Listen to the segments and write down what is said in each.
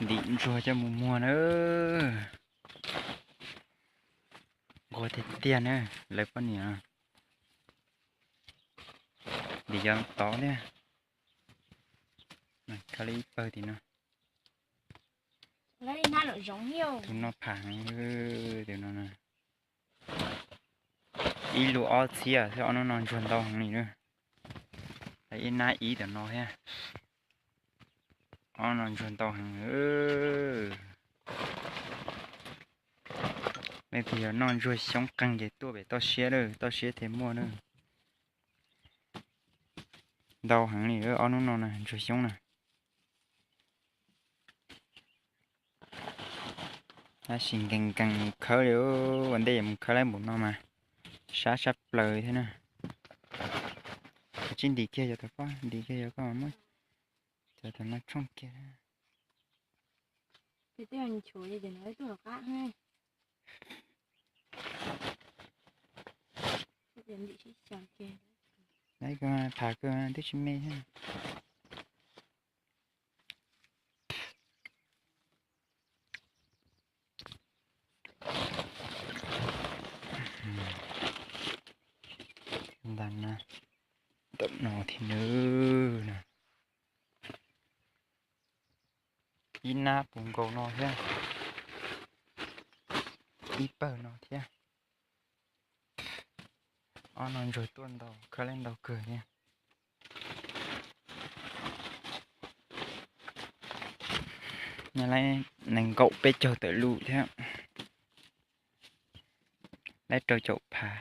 Ntim ntsuag coj mus muag na. Nquag tiag tiag na, lawv poj niam. Ntim yov tod thiab. Khawb li ib pawg tim no. Tus no pham heev, tus no. Ib lub ob txhiab xwb, ob hnub no ntsuag ntau heev li na. Ib nab ib tam no thiab. Ob no ntsuag ntau heev. Leej twg yog noj ntsuag xyoob qeeg ces tuaj pem toj siab lawm, toj siab thiaj muaj na. Ntau heev li ob hnub no na ntsuag xyoob na. Tab sis nkees nkees mus khawb li, ua ntej yuav mus khawb laib npaum no mas sab sab plaws thiab na. Koj tsis ntim kiag yov tod, ntim kiag yov koj muab cov tod no tshooj kiag. Lawv koj tham kawg twb tsis me thiab. Ntawm no thiab nws na. Ib nab puv nkaus no thiab. Ib pawg no thiab. Ob no ntsuag tuaj ntau, khawb laib ntau kawg thiab. Nyob laib nees nkaum peb caug tawm lub thiab. Laib rau caum phav.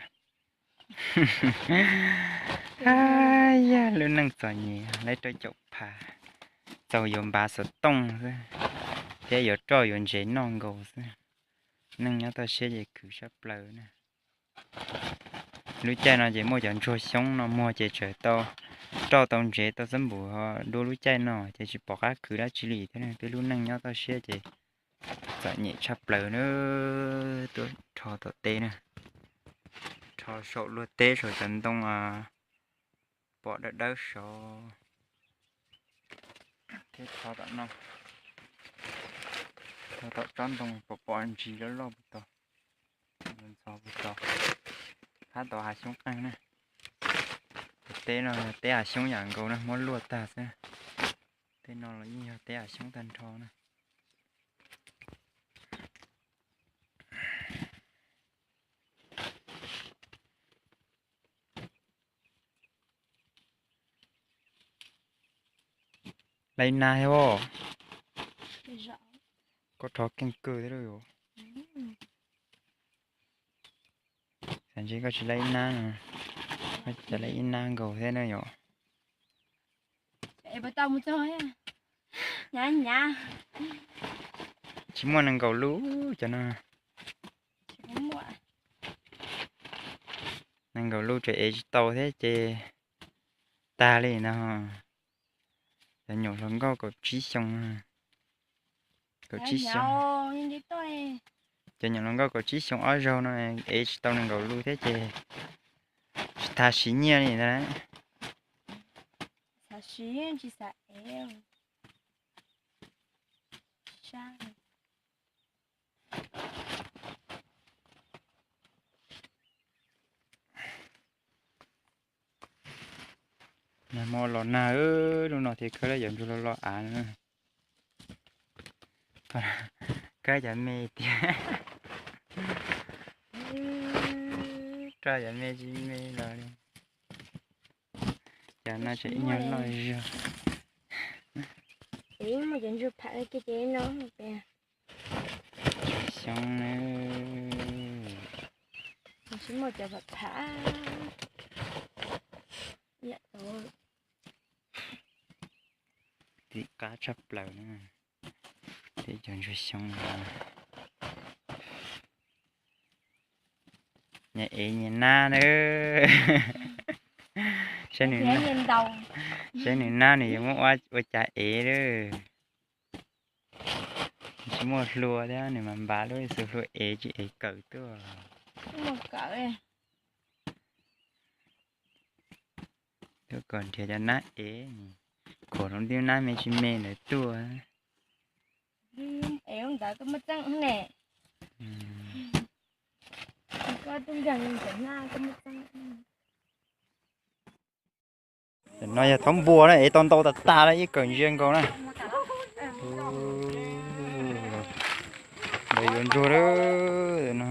Yog lub neej txom nyem, laib rau caum phav. Txaus yuav npav xov tooj xwb, thiab yuav roj yuav ntsev noj nkaus xwb. Neej nyob toj siab ces khwv sab plaws na. Lub caij no ces muaj cov ntsuag xyoob no muag ces tseem tau roj tau ntsev tau xab npum, dua lub caij no ces tsis pom qab khwv dab tsi li thiab. Peb lub neej nyob toj siab ces txom nyem tshaj plaws na. Tuaj rho tom teb na, rho saum luag teb saum cov ntoo pom dawb dawb saud, thiab rho tom no, rho tom tsob ntoo pom pom ntsis loj loj puas tau, ntxhov puas tau. Phab tod hav xyoob qeeg na. Teb no teb hav xyoob yam nkaus na, muab luaj tag xwb. Tej no los yeej yog teb hav xyoob tag nrho na. Laib nab thiab os. Koj rho keej kawg thiab lauj. Xav ntshe koj tsis laib ib nab no, koj cov laib ib nab nkaus thiab na yom. Tsis muaj nees nkaum lub cov no. Nees nkaum lub tseem ev tsis tau thiab ces tag li no. Cov nyuam hluas nkauj kaum tsib xyoo, kaum tsib xyoo, cov nyuam hluas nkauj kaum tsib xyoo ob zaug no ev tsis tau nees nkaum lub thiab ces tsis tas siv nyiaj li ntag. Nag hmo los nag, lub no thiaj khawb lawm cov ntsuag los los av na. Khawb cov me tiag, rau cov me tsis me los li. Cov no tseem ib nyuag loj zog. Xyoob na. Tsis muaj cov phav phav. Tim qab tshaj plaws na. Tim cov ntsuag xyoob no. Nyias ev nyias nab na. Saib nws, saib nws nab nws yuav muab ua cas ev lawm. Tsis muaj hlua thiab nws mas npav lub xu hlua ev tsis ev kawm tuaj. Tuaj kom nrhiav cov nab ev, khuam hloov tib nab me tsis me ntawd tuaj. Ntawd koj muaj txeeb ne. Koj tub nkeeg ntawm na koj muaj txeeb. No yog thaub npua na, es tau ntau tas tas lawm, ib kawm ntsia nkaus na. Ntawd yuav ntsuag lawm no,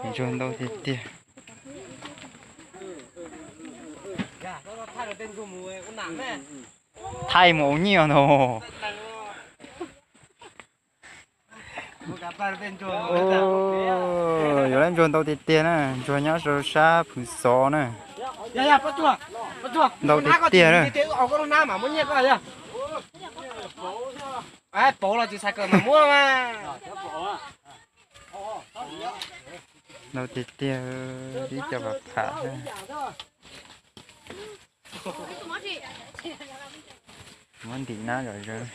ntsuag ntau tiag tiag. Thaij mus ua nyiaj no. Yuav lawv ntsuag ntau tiag tiag na, ntsuag nyob rau sab Phwv Xov na. Ntau tiag tiag na. Ntau tiag tiag, ib co pham pham na. Muab ntim nab zom zaws.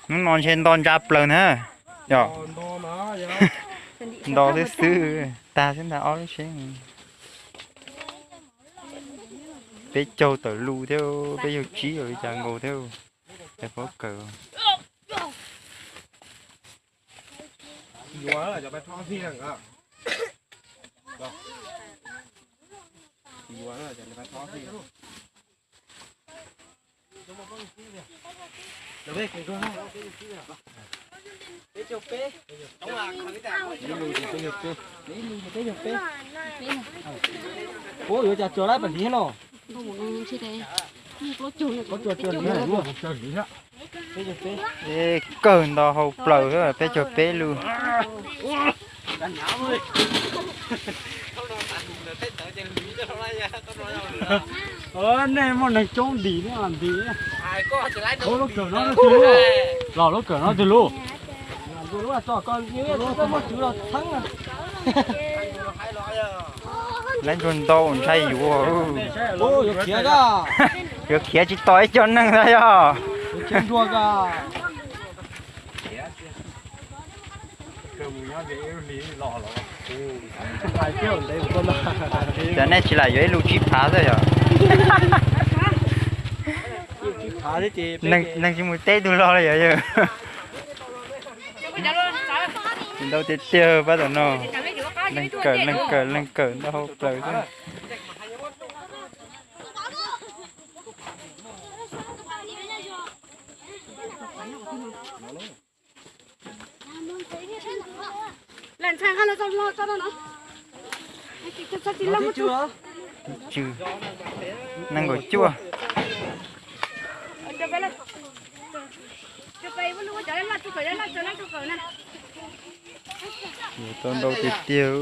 Hnub no ntshe nto ntsa plaws na. Yog, nto xwb xwb, tag xwb ntag ob lub tsheb. Peb caug tawm lus thiab, peb caug tsib li cas nkaus thiab. Peb pab kawm. Ub, yuav cas tsuag lab pam thiab los. Kawg nto hauv plaws, peb caug peb lus. Nej muaj neeg coob ntim ne, ntim. Lub kawm no, los lub kawm no twg lub? Lub tso koj muaj tswv los txheeb. Lawv ntsuag ntau ntshai yuav. Yuav khiav tsis tau ib co neeg ntag yog. Cas nej tsis lam yuav ib lus tsib phav xwb yog? Neeg tsis mus teb tug log li yog yog. Ntau tiag tiag pab tom no. Leej kawm leej kawm leej kawm ntau hauv plaws xwb. Tsw, nees nkaum cuaj. Yuav tau ntau tiag tiag.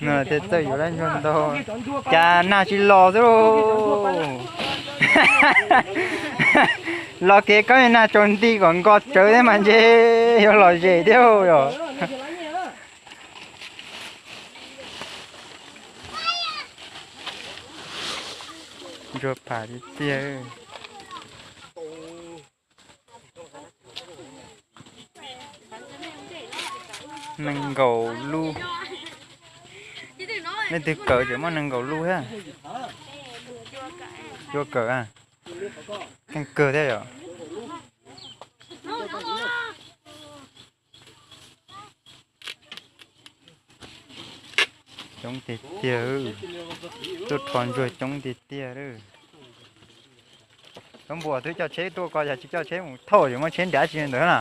No tej txawj yuav lawv ntsuag ntau, cas nag tsis los xwb lauj. Los kev koj nag tsaus nti kom nko tsawv thiab mas ntshe yuav lom zem thiab yog. Ntsuag pham tiag tiag. Nees nkaum lub. Leej twg kawm tseem muaj nees nkaum lub thiab. Cua kawm a. Keej kawg thiab yom. Coob tiag tiag, tuaj rho ntsuag coob tiag tiag. Tub npua twb coj tsheb tuaj ko yog tsis coj tsheb mus thauj yuav muab tsheb nrad tsis ntawd na.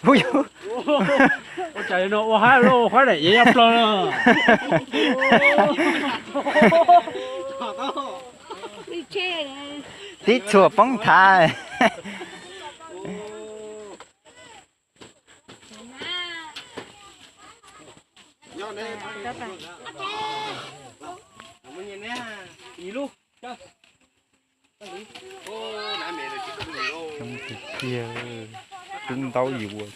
Ua cas no ua hab ua huab daim iav nyob plaws na. Tib txhuam poob thav. Coob tiag tiag, tub ntaub yuav.